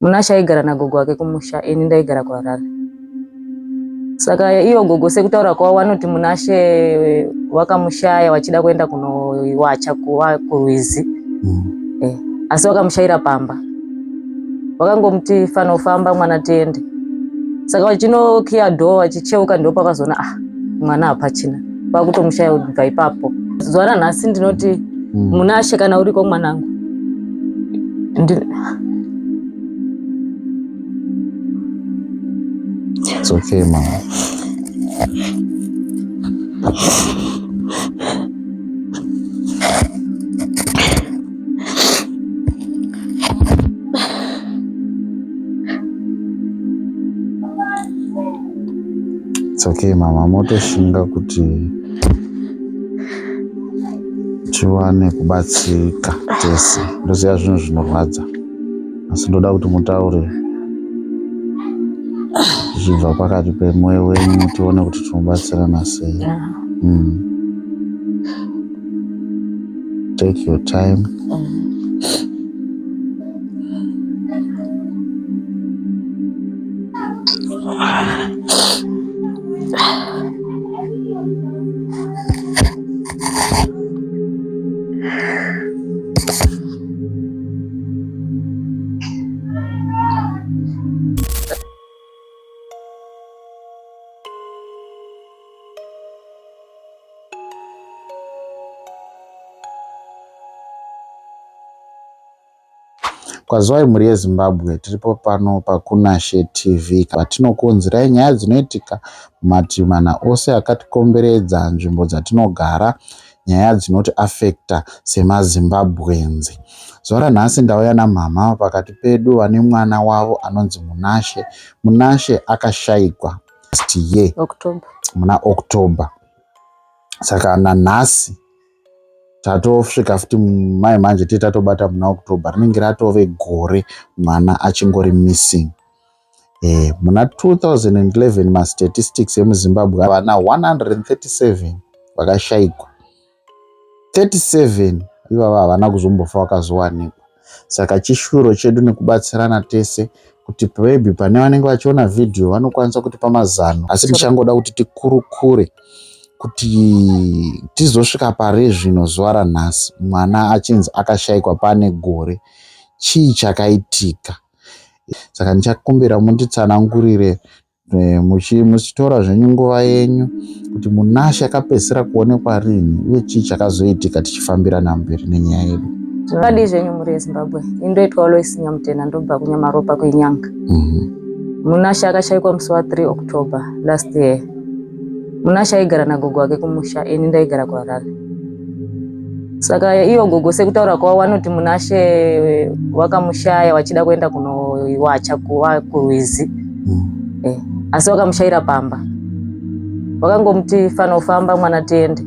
Munashe aigara nagogo wake kumusha, ini ndaigara kuHarare. Saka iyo gogo sekutaura kwavo vanoti Munashe wakamushaya wachida kuenda kunowacha kurwizi. Asi wakamushayira pamba. Wakangomuti fanofamba mwana tiende. Saka vachinokiya door vachicheuka ndipo pakazoona ah mwana hapachina. Kwakutomushaya kubva ipapo. Zuva ranhasi ndinoti Munashe kana uriko mwanangu. It's okay, mama. It's okay, mama. Motoshinga kuti tiwane kubatsirika tese. Ndoziva zvinhu zvinorwadza, asi ndoda kuti mutaure zvichibva pakati pemwoyo wenyu, tione kuti tinobatsirana sei. Take your time. Kwaziwai mhuri yeZimbabwe, tiripo pano paKunashe TV patinokuunzirai nyaya dzinoitika mumativi mana ose akatikomberedza, nzvimbo dzatinogara, nyaya dzinoti affecta semaZimbabweans. Zuva ranhasi ndauya namhamha pakati pedu vane mwana wavo anonzi Munashe. Munashe akashaikwa last year October. muna October. Saka nanhasi tatosvika futi mai manje tiri tatobata muna October, rinenge ratove gore mwana achingori missing. Muna 2011 mastatistics emuZimbabwe vana 137 vakashaikwa, 37 ivava havana kuzombofa vakazowanikwa. Saka chishuro chedu nekubatsirana tese kuti maybe pane vanenge vachiona vhidhiyo vanokwanisa kutipa mazano, asi ndichangoda kuti tikurukure kuti tizosvika pari zvino zuva ranhasi mwana achinzi akashaikwa pane gore, chii chakaitika? Saka ndichakumbira munditsanangurire muchitora zvenyu nguva yenyu kuti Munashe akapedzisira kuonekwa rini uye chii chakazoitika tichifambirana mberi nenyaya yedu. Zvakadii zvenyu mhuri yeZimbabwe? Ini ndoitwa Alois Nyamutena, ndobva kuNyamaropa kuInyanga. Munashe akashaikwa musi wa 3 October last year. Munashe aigara nagogo wake kumusha, ini ndaigara kuHarare. Saka iyo gogo sekutaura kwavo vanoti Munashe wakamushaya wachida kuenda kunowacha kurwizi. Asi wakamushayira pamba. Wakangomuti fanofamba mwana tiende.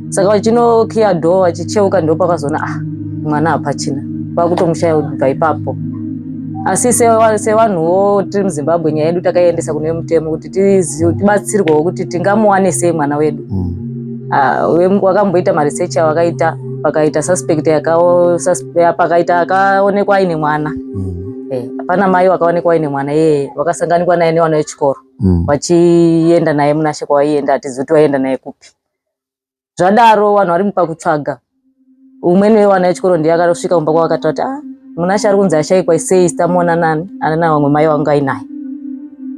Saka vachinokiya door vachicheuka ndipo pakazoona ah mwana hapachina. Kwakutomushaya kubva ipapo. Asi sevanhuwo tiri muZimbabwe nyaya yedu takaiendesa kune mutemo kuti tibatsirwewo kuti tingamuwane sei mwana wedu. Wakamboita maresearch awakaita, pakaita suspect pakaita akaonekwa aine mwana. Pana mai wakaonekwa aine mwana iyeye, wakasanganikwa naye nevana vechikoro. Vachienda naye Munashe kwavaienda, hatizivi kuti vaienda naye kupi. Zvadaro vanhu vari pakutsvaga umweni wevana vechikoro ndiye akasvika kumba kwavo akataura kuti ah, Munashe ari kunzi ashaikwa sei, tamuona nani ana vamwe mai vanga ainaye.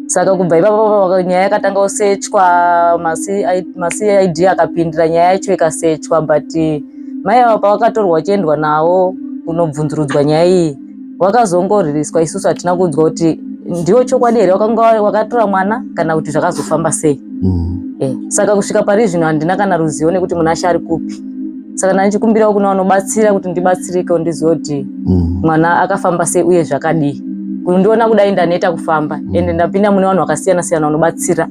Saka kubva ipapo nyaya yakatanga kusechwa, maCID akapindira nyaya yacho ikasechwa, but mai ava pavakatorwa vachiendwa navo kunobvunzurudzwa nyaya iyi wakazongoririswa. Isusu hatina kuudzwa kuti ndiwo chokwadi here wakatora mwana kana kuti zvakazofamba sei. Saka kusvika pari zvino handina kana ruzivo nekuti Munashe ari kupi. Saka ndandichikumbirawo kuna vanobatsira kuti ndibatsirike ndizive kuti mwana akafamba sei uye zvakadii. Kundiona kudai ndaneta kufamba ende ndapinda mune vanhu vakasiyana siyana vanobatsira.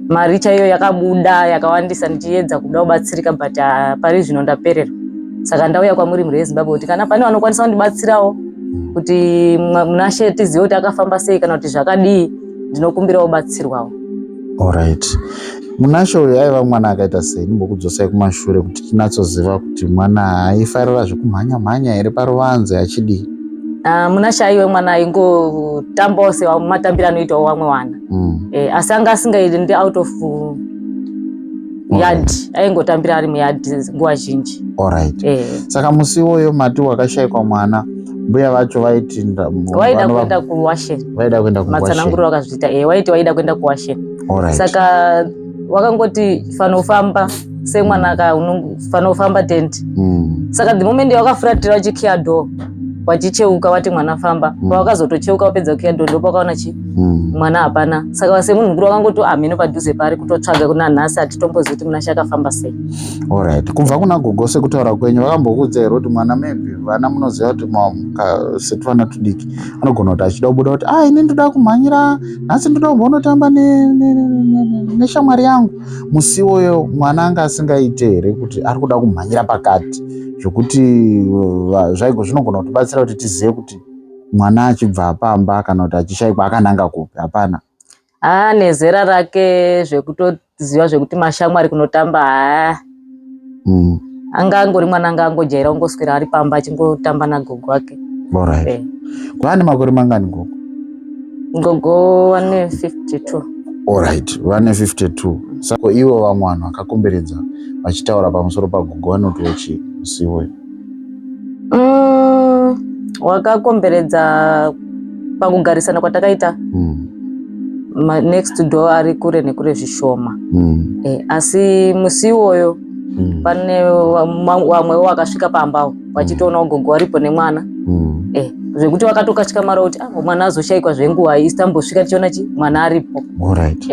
Mari chaiyo yakabuda yakawandisa ndichiedza kuda kubatsirika, but pari zvino ndapererwa. Saka ndauya kwamuri mhuri yeZimbabwe kuti kana pane vanokwanisa kundibatsirawo kuti Munashe tizive kuti akafamba sei kana kuti zvakadii, ndinokumbirawo batsirwawo. Alright. Munashe uyu aiva mwana akaita sei? Ndimbokudzosai kumashure kuti tinatsoziva kuti mwana aifarira zvekumhanya mhanya here paruvanze achidii? Ah, Munashe aiwe mwana aingotambawo sematambiro anoitawo vamwe vana. Asi anga asingaendi out of yard, aingotambira ari muyard nguva zhinji. Alright. Saka musi iwoyo mati wakashayikwa mwana, mbuya vacho vaiti Waida kuenda kuwashen. Vaida kuenda. Matsananguriro wakazviita, waiti waida kuenda kuwashen. Saka wakangoti fanofamba semwana ka fanofamba tent. Saka the moment wakafuratira wachikiya door, wachicheuka wati mwana famba, pawakazotocheuka wapedza kukiya door, ndopakaona chi mwana hapana. Saka semunhu mukuru wakangoti amhino padhuze paari kutotsvaga kuna nhasi hatitombozivi kuti Munashe akafamba sei. Alright. Kubva kuna gogo, sekutaura kwenyu, vakambokuudza here kuti mwana, maybe vana munoziva kuti setuvana tudiki anogona kuti achida kubuda kuti, ah, ini ndoda kumhanyira nhasi, ndoda kumbonotamba neshamwari yangu. Musi iwoyo mwana anga asingaite here kuti ari kuda kumhanyira pakati, zvokuti zvaigo zvinogona kutibatsira kuti tizive kuti mwana achibva pamba kana kuti achishayikwa akananga kupi? Hapana? Haa, nezera rake zvekutoziva zvekuti mashamwari kunotamba, haa, anga angori mwana anga angojaira kungoswera ari pamba achingotamba nagogo wake. Alright. Kwaane makore mangani gogo? Gogo vane 52. Alright, vane 52. Saka ivo vamwe vanhu vakakomberedza vachitaura pamusoro pagogo vanotiwo chii musi iwoyo? Wakakomberedza pakugarisana kwatakaita, next door ari kure nekure zvishoma. Asi musi iwoyo pane vamwewo vakasvika pambawo vachitoonawo gogo varipo nemwana. Zvekuti vakatokatyamarwa kuti, ah, mwana azoshayikwa zvenguva isi tambosvika tichiona chi mwana aripo. Alright.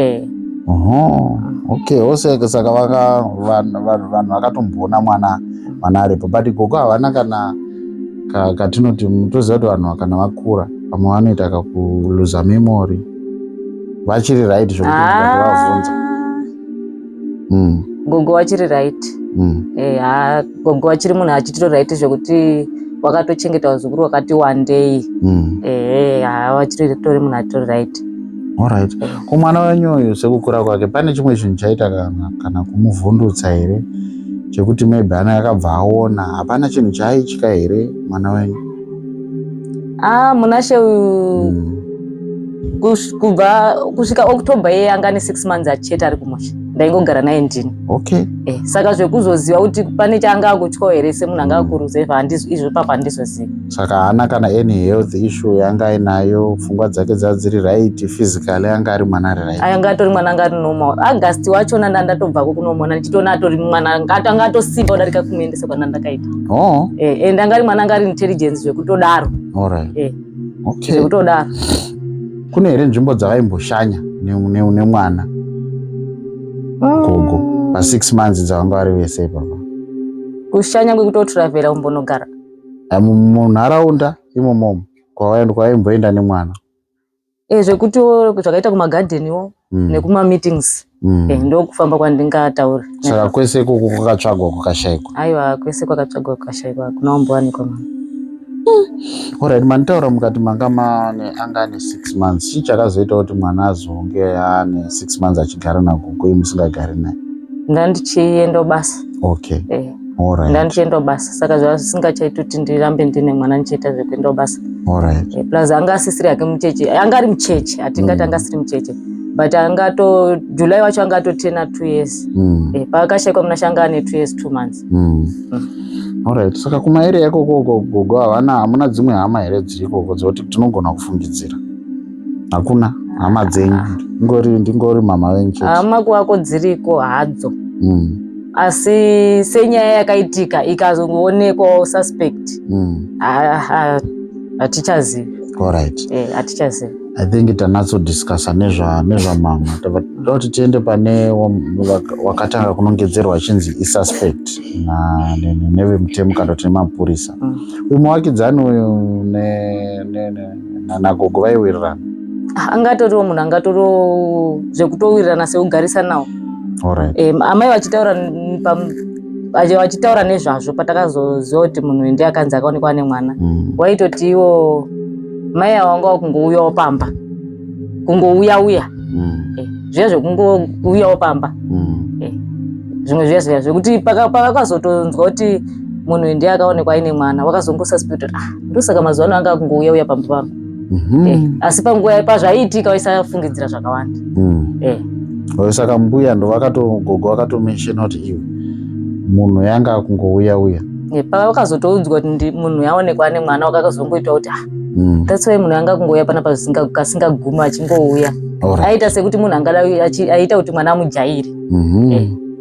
Oho, okay. Ose saka vaka vanhu vakatomboona mwana aripo, but gogo havana kana katinoti toziva kuti vanhu kana vakura vamwe vanoita kakuluza memory. Vachiri right zvokuti vavhunza? Ah, gogo vachiri right. Ha, gogo vachiri munhu achitiro right zvekuti wakatochengeta vazukuru wakati wandei. Ha, vachiri tori munhu atori right. Alright. Ko mwana wenyu uyu sekukura kwake, pane chimwe chinhu chaita kana kumuvhundutsa here chekuti maybe ana akabva aona? Hapana chinhu chaaitya here mwana wenyu? Ah, Munashe uyu, kubva kusvika October iye anga ane 6 months achete ari kumusha, ndaingogara naye ndini. Saka zvekuzoziva kuti pane chaanga akutyawo here semunhu anga akuruzevha, izvo papa handizozivi. Saka haana kana any health issue yanga ainayo? Pfungwa dzake dzaa dziri right? Physically anga ari mwana ari right? Anga atori mwana anga ari normal. August wachona ndandatobvako kunomuona ndichitoona atori mwana anga atosimba kudarika kumuendesa kwandandakaita. And anga ari mwana anga ari intelligence zvekutodaro. Zvekutodaro. Kune here nzvimbo dzavaimboshanya nemwana gogo pa6 months dzavanga vari vese ipapa? Kushanya kwekutotravhera kumbonogara? Munharaunda imomomo kwavaimboenda nemwana. Zvekutiwo zvakaita kumagadheniwo nekumameetings. Ndokufamba kwandingataura. Saka kwese ikoko kwakatsvagwa kukashayikwa? Aiwa, kwese kwakatsvagwa kukashayikwa, hakuna wambowanikwa mwana. Alright, manditaura mukati manga mane anga ane 6 months. Chii chakazoita kuti mwana azonge ane 6 months achigara nagogo imi musingagari naye? Ndandichiendawo basa. Ndandichiendawo basa, saka zvava zvisingachaiti kuti ndirambe ndine mwana ndichiita zvekuendawo basa. Plus anga asisiri hake mucheche, anga ari mucheche, hatingati anga asiri mucheche, but angato July wacho anga atotena 2 years. Paakashaikwa Munashe anga ane 2 years 2 months. Alright. Saka kumaarea ikoko gogo havana, hamuna dzimwe hama here dziri ikoko dzekuti tinogona kufungidzira? Hakuna hama dzenyu? Ndingori mama venyu chete? Hama kuwako dziriko hadzo. Asi senyaya yakaitika ikazongoonekwawo suspect, hatichazivi. Hatichazivi. I think tanatsodiscussa nezvamama. Toda kuti tiende pane wakatanga kunongedzerwa achinzi isuspect nevemutemo kana kuti nemapurisa. Uyu muvakidzani uyu nagogo vaiwirirana? Ah, angatoriwo munhu angatoriwo zvekutowirirana sekugarisanawo. Amai vachitaura vachitaura nezvazvo, patakazoziva kuti munhu uyu ndiye akanzi akaonekwa ane mwana, waitoti iwo mai ava vanga vakungouyawo pamba, kungouya uya. Zviya zvekungouyawo pamba. Zvimwe zviya zviya zvekuti pavakazotonzwa kuti Munhu uyu ndiye akaonekwa aine mwana, wakazongosuspect kuti ah, ndosaka mazuva ano anga akungouya uya pamba pangu. Asi panguva pazvaiitika waisafungidzira zvakawanda. Saka mbuya ndovakatogogo vakatomentiona kuti iwe munhu yanga akungouya uya. Pavakazotoudzwa kuti munhu yaonekwa ane mwana, wakakazongoita kuti ah, that's why munhu anga kungouya panapa kasingagumi achingouya. Aita sekuti munhu angada aita kuti mwana amujaire.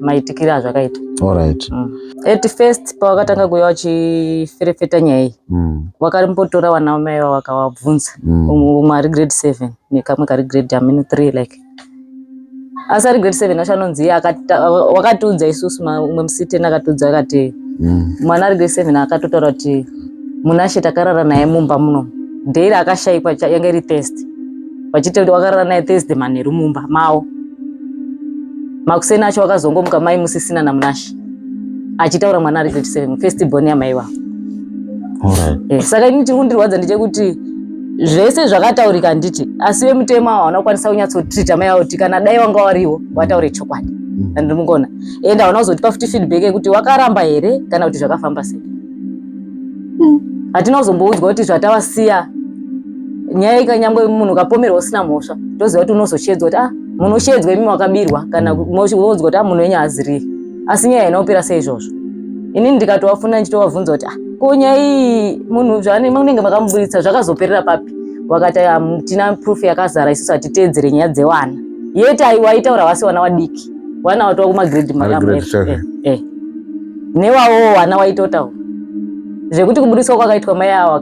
Maitikiro azvakaita. At first pavakatanga kuuya vachiferefeta nyaya iyi, vakambotora vana mai vavo vakavabvunza. Umwe ari grade 7 nekamwe kari grade amene 3 like, asi ari grade 7 acho anonzi iye wakatiudza isusu, umwe musiteni akatiudza akati mwana ari grade 7 akatotaura kuti Munashe takarara naye mumba muno day raakashayikwa, yanga iri Thursday, vachiti kuti wakarara naye Thursday manheru mumba mavo. Makuseni acho wakazongomuka mai musisina naMunashe, achitaura mwana ari grade 7, first born yamai vavo. Saka ini chiri kundirwadza ndechekuti zvese zvakataurika handiti, asi vemutemo avo havana kukwanisa kunyatsotreata mai avo kuti kana dai wanga wariwo wataure chokwadi. Andimungona ende havana kuzotipa futi feedback yekuti wakaramba here kana kuti zvakafamba sei. Hatina kuzomboudzwa kuti zvatavasiya nyaya ikanyangwe munhu ukapomerwa usina mhosva, toziva kuti unozoshedzwa kuti ah, munoshedzwa imi wakabirwa, kana woudzwa kuti ah, munhu wenyu haaziriye, asi nyaya haina kupera seizvozvo. Inini ndikatovafuna ndichitovabvunza kuti ah, ko nyaya iyi munhu zvamunenge makamuburitsa zvakazoperera papi? Wakati tina proof yakazara, isusu hatiteedzere nyaya dzewana yeti. Waitaura vasi wana wadiki, wana watova kumagrade Ari grade 7. Newawo wana waitotaura zvekuti kubudiswa kwakaitwa mai avo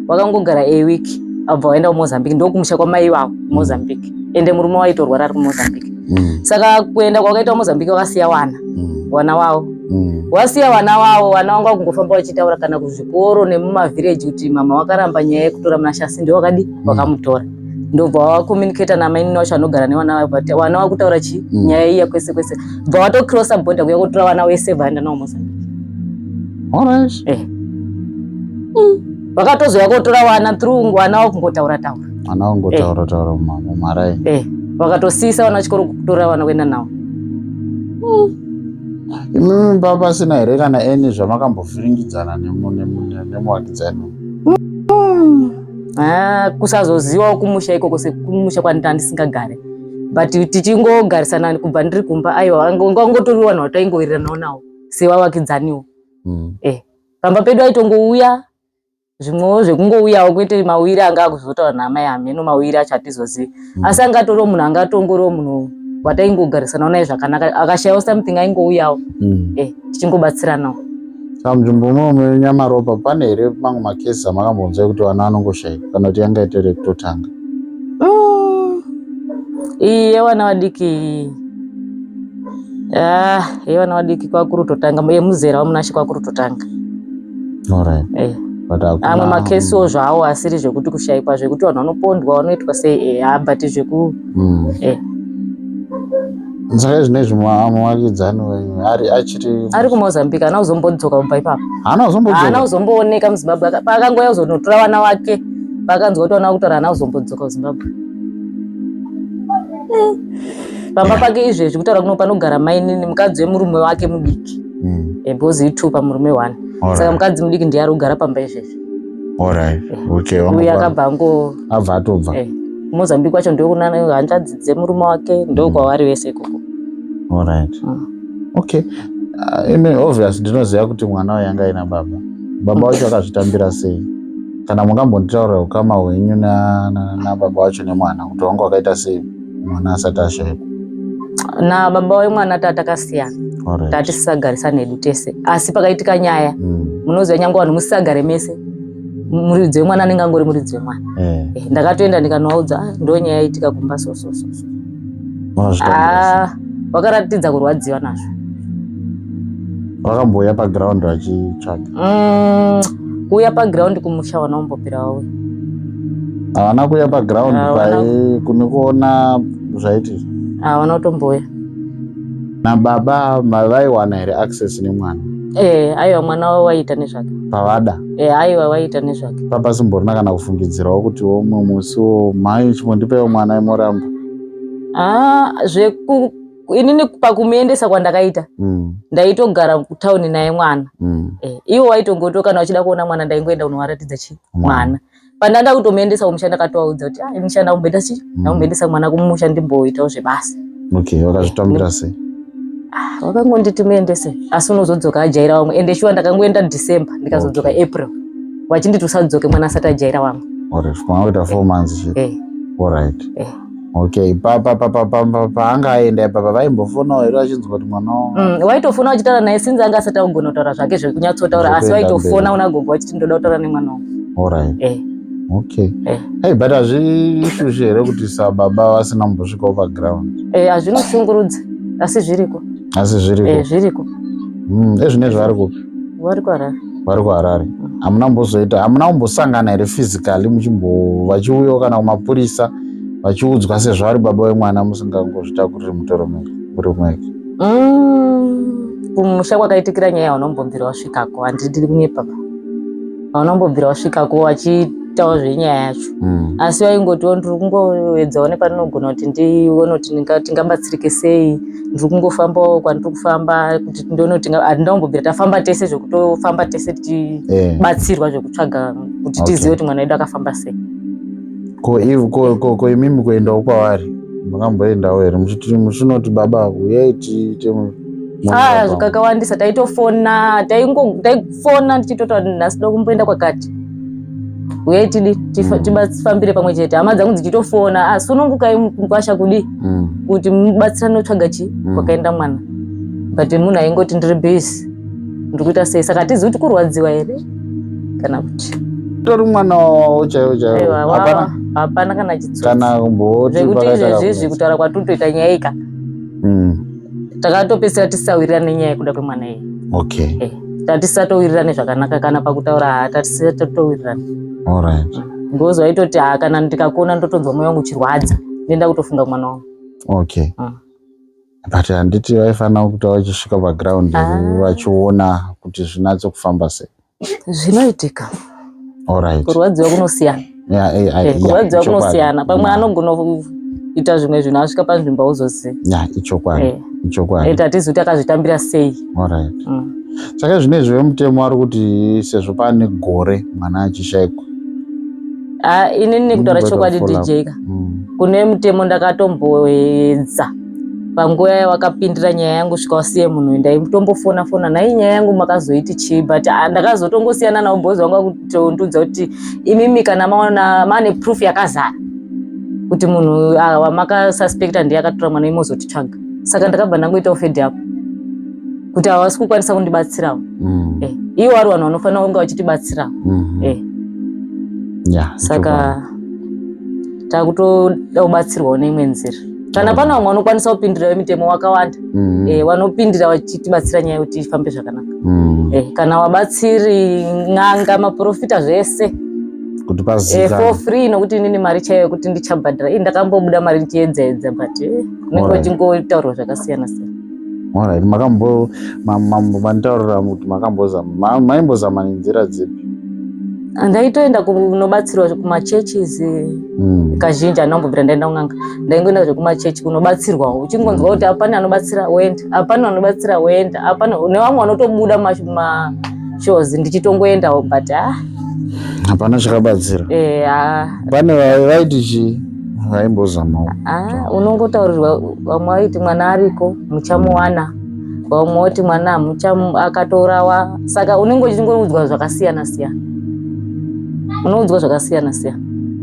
wakangogara a week, abva waenda kuMozambique, ndokumusha kwamai vavo Mozambique, ende murume waitorwara ari kuMozambique. Saka kuenda kwakaitwa Mozambique wakasiya wana wana wavo. Wasiya wana wavo, wana wanga wakungofamba vachitaura kana kuzvikoro nemumavhireji kuti mama wakaramba nyaya yekutora Munashe, asi ndio wakadi wakamutora. Ndobva wacommunicata namainini wacho anogara nevana vavo, but wana wakutaura chi nyaya iya kwese kwese, bva watocrossa border kuya kutora vana wese, vaenda navo Mozambique. Vakatozouya kotora wana through wana wakungotaura taura. Mwana wangotaura taura mumaraini. Vakatosiyisa vana chikoro kutora vana kuenda navo. Imimi pasina here kana eni zvamakambovhiringidzana nemuvakidzani? Ah, kusazozivawo kumusha ikoko, sekumusha kwandita ndisingagare, but tichingogarisana kubva ndiri kumba, aiwa, wangotori vanhu vataingowiriranawo nawo sevavakidzaniwo. Pamba pedu aitongouya zvimwewo zvekungouyawo, kwete mawiri anga akuzotaura namai, hameno mawiri acho hatizozivi. Asi angatoriwo munhu, angatongoriwo munhu wataingogarisanawo naye zvakanaka, akashayawo something aingouyawo. Tichingobatsiranawo. Saka munzvimbo imomo meNyamaropa pane here mamwe makesi amakambonzwa ekuti vana vanongoshayika, kana kuti yanga itori yekutotanga? Iyi yevana vadiki, ah, yevana vadiki kwakurutotanga, yemuzera waMunashe kwakurutotanga. But hakuna Amwe makesiwo zvawo asiri zvekuti kushayikwa, zvekuti vanhu vanopondwa, vanoitwa sei, but zveku Saka izvinezvi muvakidzani wenyu ari achiri Ari kuMozambique, haana kuzombodzoka kubva ipapo. Haana kuzombodzoka? Haana kuzombooneka muZimbabwe. Paakangouya kuzonotora vana vake, pakanzwa kuti vana vakutora, haana kuzombodzoka kuZimbabwe. Pamba pake izvezvi kutaura kuno panogara mainini, mukadzi wemurume wake mudiki. Because i2 pamurume 1. Saka mukadzi mudiki ndiye ari kugara pamba izvezvi. Uye akabva ango Abva atobva. Mozambique kwacho ndokuna hanzvadzi dzemurume wake, ndokwavari vese ikoko. Alright. Okay. I mean, obvious ndinoziva kuti mwana uyu anga aina baba. Baba wacho akazvitambira sei? Kana mungambonditaurira ukama hwenyu nababa wacho nemwana kuti wanga wakaita sei mwana asati ashayikwa? Nababa wemwana tatakasiyana. Tatisisagarisana hedu tese, asi pakaitika nyaya, munoziva nyange vanhu musisagare mese, muridzi wemwana anenge angori muridzi wemwana. Ndakatoenda ndikanovaudza, "Ah, ndo nyaya yaitika kumba so so so so." Vanozvitambira sei? Ah, vakaratidza kurwadziwa nazvo. Vakambouya paground vachitsvaga? Kuuya paground kumusha wana umbopira wawe. Havana kuuya paground? Havana. Pai kune kuona zvaitika? Havana kutombouya. Nababa vaiwana here access nemwana? Aiwa, mwana wavo waiita nezvake. Pavada? Aiwa, waiita nezvake. Papasimborina kana kufungidzirawo kuti umwe musiwo mai chimbondipaiwo mwana imoramba? Ah, zveku Inini pakumuendesa kwandakaita ndaitogara kutauni naye mwana. Iwo waitongoto kana uchida kuona mwana ndaingoenda kunovaratidza chi mwana. Pandanda kutomuendesa kumusha ndakatovaudza kuti ah, ini shanda kumboenda chi ndakumboendesa mwana kumusha ndimboitawo zvebasa. Okay, wakazvitambira sei? Ah, wakangonditi muendese asi unozodzoka ajaira vamwe. Ende shuwa ndakangoenda December ndikazodzoka April, vachinditi usadzoke mwana asati ajaira vamwe. Alright, mwana kuita 4 months chete. Eh. Alright. Eh. Okay, paanga aenda ipapa vaimbofonawo here vachinzwa kuti mwana Waitofona uchitaura naye sinzi anga asati agona kutaura zvake zvekunyatsotaura, asi Zvekuenda waitofona mberi. una gogo vachiti ndoda kutaura nemwana wangu. Alright. Eh. Okay. Eh. Hey, but hazvishushi here kuti sababa vasina kumbosvikawo paground? Eh, hazvinoshungurudza asi zviriko. Asi zviriko. Eh, zviriko. Ezvinezvi vari kupi? Vari kuHarare. Vari kuHarare. Hamuna kumbozoita, hamuna kumbosangana here physically, muchimbo vachiuyawo kana kumapurisa vachiudzwa sezvo vari baba vemwana, musingangozvitakuriri mutoro mega muri mwega? Kumusha kwakaitikira nyaya haunombobvira wasvikako, handidi kunyepa pa, haunombobvira wasvikako wachiitawo zvenyaya yacho. Asi vaingotiwo ndiri kungoedzawo nepandinogona kuti ndione kuti tingabatsirike sei, ndiri kungofambawo kwandiri kufamba kuti ndione kuti handina kumbobvira tafamba tese zvekutofamba tese tichibatsirwa zvekutsvaga kuti tizive kuti mwana wedu akafamba sei. Ko imimi kuendawo kwavari makamboendawo here muchiti muchinoti baba uyai tiite Ah, kakawandisa taitofona, taifona ndichitotaura kuti nhasi toda kumboenda kwakati, uyai tidi tifambire pamwe chete. Hama dzangu dzichitofona, ah, sunungukai mukwasha kudi kuti mubatsirane kutsvaga chi kwakaenda mwana, but munhu aingoti ndiri busy, ndiri kuita sei, saka hatizivi kuti kurwadziwa here kana kuti Tori mwana wavo chaiwo chaiwo? Aiwa, Hapana hapana kana chitsotsi. Kana kumboti Zvekuti pakaita izvezvizvi kakunetsa. kutaura kwatinotoita nyaya ika, takatopedzisira tisawirirana nenyaya yekuda kwemwana iyi. Eh, tatisatowirirane zvakanaka kana pakutaura, ha, tatisatowirirana. Because waitoti ha, kana ndikakuona ndotonzwa mwoyo wangu uchirwadza, ndenda kutofunga mwana wangu. But handiti vaifanira kuti vachisvika paground Ah. vachiona kuti zvinatso kufamba sei? Zvinoitika. Kurwadziwa kunosiyana. Yeah, Kurwadziwa ichokwadi. kunosiyana, pamwe anogona kuita zvimwe zvinhu asvika panzvimbo auzozivi. Yeah, ichokwadi. Ichokwadi. Tatizi kuti akazvitambira sei. Alright. Saka zvinezvi vemutemo vari kuti sezvo pane gore mwana achishayikwa, Ah, inini kutaura Mungoita chokwadi, follow up. DJ ka, kune mutemo ndakatomboedza panguva yawakapindira nyaya yangu svika wasiye munhu, ndaitombofona fona nai nyaya yangu makazoiti chii, but ah, ndakazotongosiyana navo because vanga kutondiudza kuti imimi kana maona maane proof yakazara kuti munhu ah, wamakasuspecta ndiye akatora mwana, imozotitsvaga. Saka ndakabva ndangoitawo fed up kuti havasi kukwanisa kundibatsirawo. Eh, ivo vari vanhu vanofanira kunge vachitibatsirawo. Eh, saka takutoda kubatsirwawo neimwe nzira kana pane vamwe vanokwanisa kupindira vemitemo wakawanda, vanopindira vachitibatsira nyaya yekuti ifambe zvakanaka. Kana wabatsiri, n'anga, maprofita, zvese Kuti for pazikanwe. free, nokuti inini mari chaiyo yekuti ndichabhadhara ii ndakambobuda mari ndichiedza edza, but kunenge uchingotaurwa zvakasiyana siyana. Alright, makambo manditaurira kuti makambozama, maimbozama nenzira dzipi? Ndaitoenda kunobatsirwa kumachurches. Kazhinji handinombobvira ndaenda kun'anga, ndaingoenda zvekumachechi kunobatsirwawo, uchingonzwa kuti apane anobatsira woenda, apane anobatsira woenda, apane nevamwe vanotobuda mashows, ndichitongoendawo, but ah, Hapana chakabatsira. Eh, ah, Pane vaiti chii vaimbozamawo? Ah, unongotaurirwa, vamwe vaiti mwana ariko muchamuwana, vamwe voti mwana akatourawa, saka unenge uchingoudzwa zvakasiyana siyana, unoudzwa zvakasiyana siyana.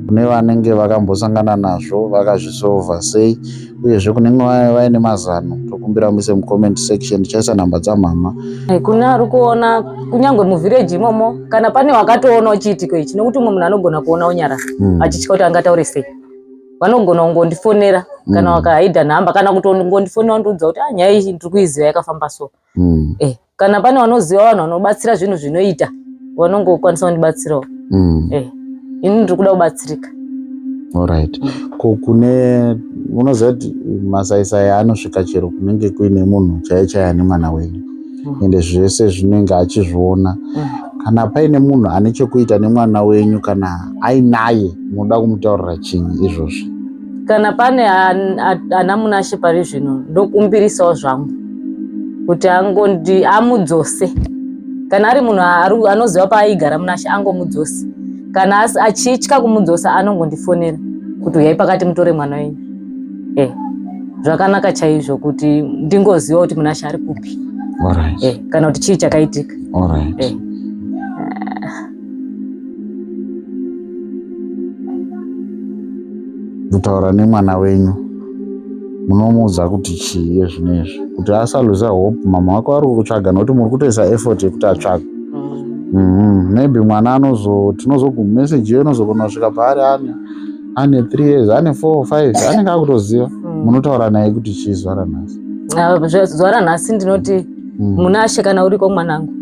Kune vanenge vakambosangana nazvo, vakazvisolva sei, uyezve kunenge vaine mazano, tokumbira muise mucomment section, tichaisa nhamba dzamama. Kune ari kuona kunyange muvhireji imomo, kana pane wakatoonawo chiitiko ichi, nekuti umwe munhu anogona kuona onyarara achitya kuti angataure sei, vanogona kungondifonera kana wakahaidha nhamba kana kutongondifonera wandiudza kuti ah, nyaya iyi ndiri kuiziva yakafamba so. Kana pane vanoziva vanhu vanobatsira zvinhu zvinoita, vanongokwanisa kundibatsirawo. Ini ndiri kuda kubatsirika. Alright. Ko kune unoziva kuti masaisai anosvika chero kunenge kuine munhu chaiye chaiye ane mwana wenyu, ende zvese zvinenge achizviona, kana paine munhu ane chekuita nemwana wenyu kana ainaye, munoda kumutaurira chinyi izvozvi? Kana pane ana Munashe pari zvino ndokumbirisawo zvangu kuti angondi amudzose. Kana ari munhu anoziva paaigara Munashe angomudzose. Kana achitya kumudzosa anongondifonera kuti uyai pakati mutore mwana wenyu. Eh, zvakanaka chaizvo kuti ndingoziva kuti Munashe ari kupi. Alright. Eh, kana kuti chii chakaitika. Alright. Eh. Kutaura nemwana wenyu munomuudza kuti chii ezvino izvi kuti asaluza hope mama wako vari kukutsvaga nokuti muri kutoisa effort yekuti atsvagwe. Maybe mwana anozo tinozoguma message iyo inozogona kusvika paari ane ane 3 years ane 4 5 anenge akutoziva. Munotaura naye kuti chii zuva ranhasi? Zuva ranhasi ndinoti Munashe kana uriko mwanangu.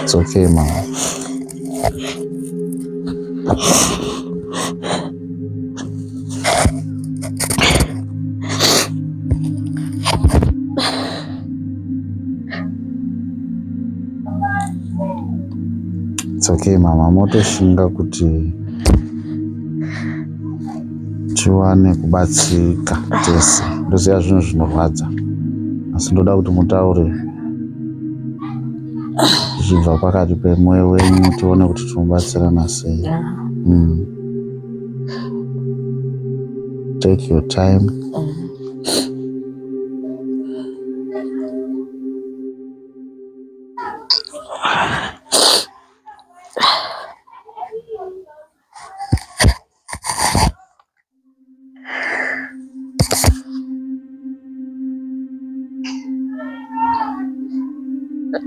It's okay, mama. It's okay, mama. Motoshinga kuti tiwane kubatsirika tese. Ndoziva zvinhu zvinorwadza, asi ndoda kuti mutaure zvichibva pakati pemwoyo wenyu, tione kuti tinobatsirana sei. Take your time.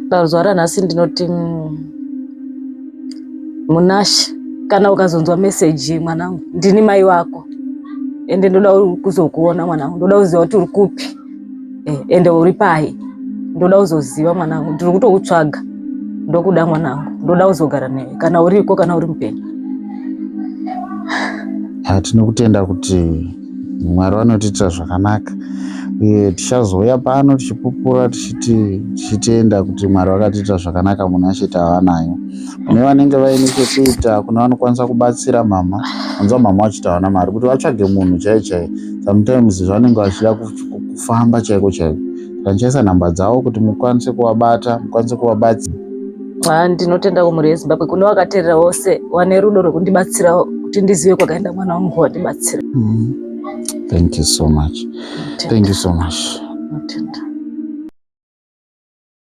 Pazuva ranhasi ndinoti Munashe, kana ukazonzwa meseji mwanangu, ndini mai wako ende ndoda kuzokuona mwanangu, ndoda kuziva kuti uri kupi ende uri pai, ndoda kuzoziva mwanangu, ndiri kutokutsvaga, ndokuda mwanangu, ndoda kuzogara newe kana uriko kana uri mupenyu. Tinokutenda kuti Mwari vanotiitira zvakanaka uye tichazouya pano tichipupura tichitenda kuti Mwari vakatiitira zvakanaka Munashe tava nayo. Kune vanenge vaine chekuita, kune vanokwanisa kubatsira mama, vanzwa mama vachiti havana mari, kuti vatsvage munhu chaiye chaiye. Sometimes vanenge vachida kufamba chaiko chaiko. Saka ndichaisa nhamba dzavo kuti mukwanise kuvabata, mukwanise kuvabatsira. Ndinotenda kumhuri yeZimbabwe kune vakateerera vose vane rudo rwekundibatsira kuti ndizive kwakaenda mwana wangu wandibatsira. Thank you so much. Thank you so much.